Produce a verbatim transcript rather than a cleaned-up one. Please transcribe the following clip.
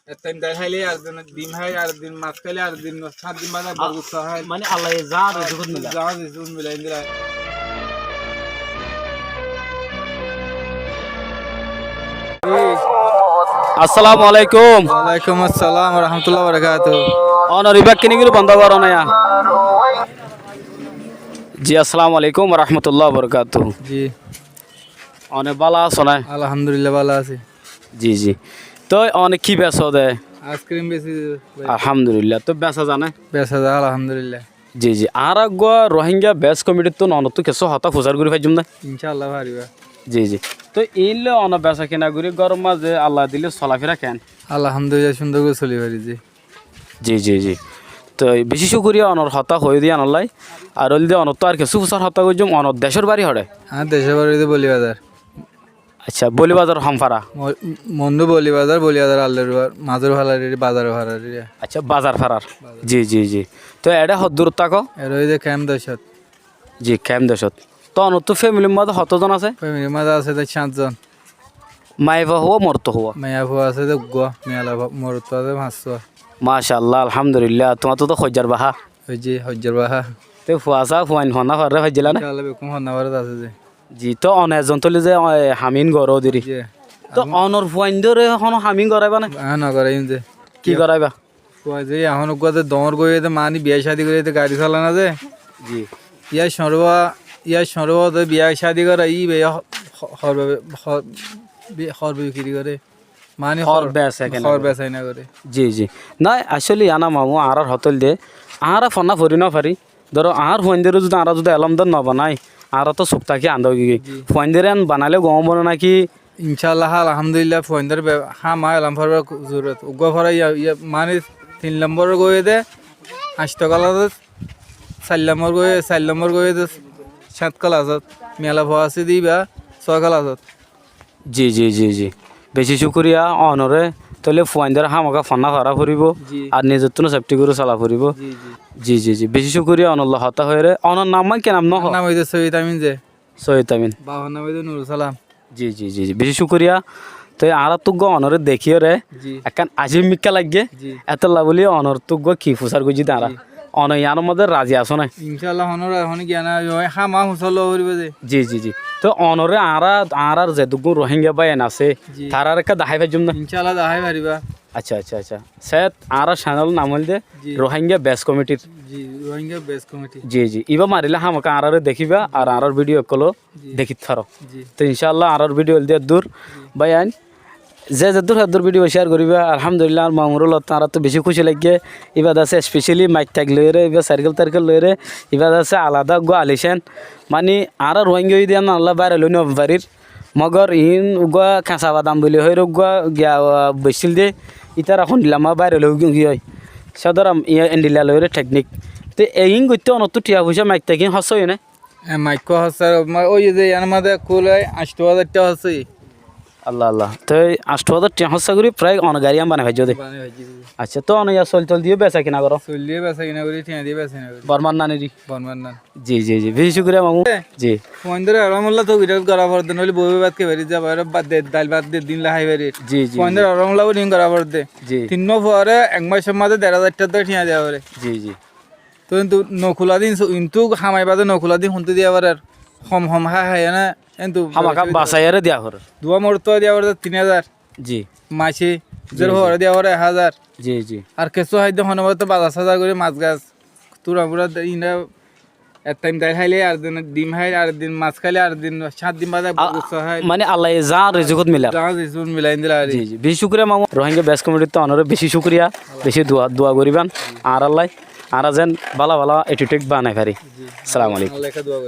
Ek taim dail háile ar din dim hái, ar din mas háile ar din, sát din bade ekbar gusso hái. Mane Allaye za rizikot mila. Za rizikot mila indila. Assalamu alaikum. Walaikum assalam wa rahmatullahi wa barakatuhu. Onor ibá kini gori bondo goron ya? Ji, assalamu alaikum wa rahmatullahi wa barakatuhu. Ji. One bála asó né? Alhamdulillah, bála así. Ji, ji. Toi one ki beso de? Ice cream besi de bái. Alhamdulillah. Toi besa za né? Besa za, alhamdulillah. Ji, ji. Añára uggwá Rohingya Best Comedy ttún onottú kessú hotá fusár gorí faijjum né? Incállah fariba. Ji, ji. Toi iín loi one besa kina gorí góror mazé Allah dile solafira keén? Alhamdulillah, cúndor gorí soli fari, ji. Ji, ji, ji. Toi bicí cúkuriya onor hotá hoiyé de yíanor lai. Ar óilde onottú ar kessú fusár hotá goijjum, onor decór bari hoçé? Añár decór bari óilde Boli Bazar. Accá, Boli Bazar hon fara? Mo-, Mondu Boli Bazar, Boli Bazar Allarua, mazor falar eri, bazar falar eri. Accá, bazar farar. Bazar. Ji, ji, ji. Toi eçé hoddúr táko? Eçé óilde kemp docót. Ji, kemp docót. Toi onottú femilir mazé hotó zon asé? Femilir mazé asé de sát zon. Maiyafua hoó, morotfua hoó? Maiyafua asé de uggwá, miyala morotfua asé fañssúa. Macállah, alhamdulillah. Tuáñttú to hoijjar baha. Ói ji, hoijjar baha. Te fua sá fuain fonná faré faijjila né? Incállah, bekkún fonná faré asé de. Ji, toi one ezzon tóile ze, e, ham in goró deri. Ji. Toi onor fuaindóre honó ham in goráiba né? Añí no goráiyum ze. Ki goráiba? Fua ze ehón uggwá ze doñr goiyé de, mani biya cádi goiyé de, gari sala na ze. Ji. Yá cóñrba, yá cóñrba de biya cádi gorá, íba ho-, ho-, horbe, hor-, bi-, horbe bikiri goré. Mani hor hor, besa kena hor goré. Besa kena goré. Ji, ji. Na, asóle yían mamu, añárar hotá óilde, añára fonná fori no fari. Dóro, añár fuaindóre zudi añára zudi elómdar no banai, añára to suk táki andá óigiyoi. Ji. Fuaindóre en banaile gom óibo né náki? Incállah, alhamdulillah, fuaindóre be-, háma elóm foribar zorurot. Uggwá fora ya, ya, mani tin lombor goiyé de añcto kelasot, sair lombor goiyé, sair lombor goiyé de sát kelasot, miyala fua asé de íba só kelasot. Ji, ji, ji, ji. Beci cúkuriya onoré. Tóile fuaindóre hámaka fonná fara foribó. Ji. Ar nizottúno sefti gorí sola foribó. Ji, ji. Ji, ji, ji. Beci cúkuriya onolla hotá hoiyóre. Onor nam ki nam no ho? Nam óilde Soiyid Amin ze. Soiyid Amin. Bafor nam óilde Nurul Salam. Ji, ji, ji, ji. Beci cúkuriya. Toi añárattú uggwá onoré dekíyore. Ji. Ekkán ajib mikká laiggé. Ji. Etolla bóli onorttú uggwá ki fusár goijjí de añára. Ji. One yíanor modé razi asó né? Incállah, honó ra-, honó giyana, yo, háma fusár loó foribó de. Ji, ji, ji. Toi onoré añára, añárar zeduggún Rohingya báiyain asé, ji, taráre ekká dahái faijjum né? Incállah, dahái fariba. Accá, accá, accá. Sét, añárar cenelor nam óilde, ji, Rohingya Best Comedy. Ji, Rohingya Best Comedy. Ji, ji. Íba marile hámaka añárare dekíba, ar añárar video ókkol ó, ji, dekít faro. Ji. Toi incállah, añárar video óilde eddúr. Ji. Báiyain, ze zeddúr heddúr video share goríba, alhamdulillah, añár mamur lói añárattú beci kúci laiggé. Íba de asé specially maik taik loiyóre, íba circle tircle loiyóre, íba de asé alada uggwá alicen. Mani, añára Rohingya óiye de yían Allah báire loi no farir. Mogor iín uggwá keñsa badam buli hoiyóre uggwá giya, ah, boiccíl de, ítara hondilla ma báire loi giyói. Sódoram iín endilla loiyóre technique. Te iín goitté onottú thiañ foicá maik taik iín hóssa óiye né? E, maikko hóssa, ma-, óiye ze, yíanor mazé kul ói añctho házar thiañ hóssa óiye. Allah, Allah. Toi añctho házar thiañ hóssa gorí prai one gari yían banai faijjó de. Banai faijjí de. Accá, toi one yían soil toil diyó besa kina goró? Soil diyó besa kina gorí, thiañ diyó besa kina gorí. Bormar nan eri? Bormar nan. Ji, ji, ji. Beci cúkuriya mamu. E, ji. Fuaindóre erom olla toi gidar gora fore de, noile boi boi bát hái fari, zaba ere bát de, dail bát de, din la hái fari. Ji, ji, fuaindóre ji. Erom olla boi din gora fore de. Ji. Tinnó fuare ek maicor mazé der házar thiañ dóri thiañ diya fore. Ji, ji. Toi kintu no kula din, so, kintu hamai bade no kula din hontú diya farer. Hom hom há hái ene, kintu hámaka beca beci basaiyóre diya farer. Duwa morotfua diya farer tin házar. Ji. Mace, ji, zer ji. Fuare diya farer ek házar. Ji, ji. Ar kessú hái de hono bade bazar sazar gorí mas gas, tura mura de, ina ek taim dail háile, ar din dim hái, ar din mas háile, ar din sát din bade a-, gusso hái. Mane Allaye za rizikot milar. Za rizikot milar indila ari. Ji, ji. Beci cúkuriya mamu. Rohingya Best Comedy ttú onoré beci cúkuriya. Beci dua, dua goríban. Añárar lai. Añára zen bála bála attitude banai fari. Ji. Assalamu alaikum. Allaye ekka dua gorí.